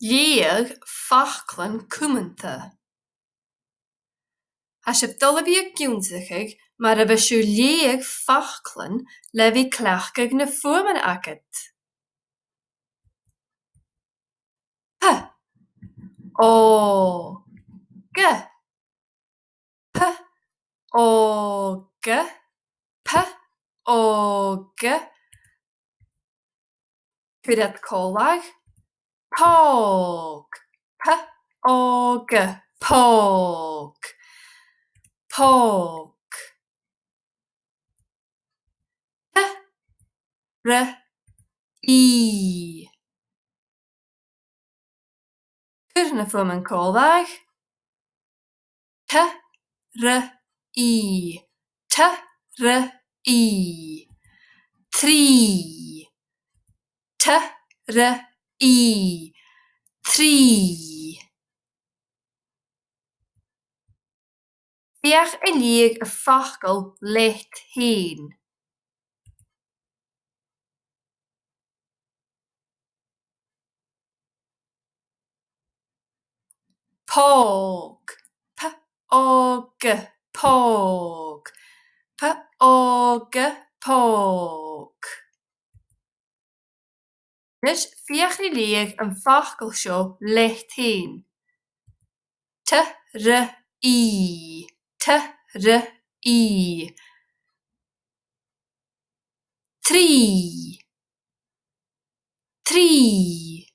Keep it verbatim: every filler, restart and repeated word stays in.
Leugh faclan cumanta. Tha sibh a' dol a bhith ag ionnsachadh mar a bhios sibh a' leughadh faclan le bhith a' cleachdadh na fuaimean agad. P, O, G. P, O, G. P, O, G. Cuir iad còmhla. Pòg. P, O, G. Pòg. Pòg. P, R, I. Cuir na fuaimean còmhla. T, R, I. T, R, I. Trì. T, R, I. Trì. Feuch a leughadh am facal leat fhèin. Pòg. P, O, G. Pòg. P, O, G. Pòg. A-nis, feuch a leughadh am facal seo leat fhèin. T, R, I. T, R, I. Trì. Trì.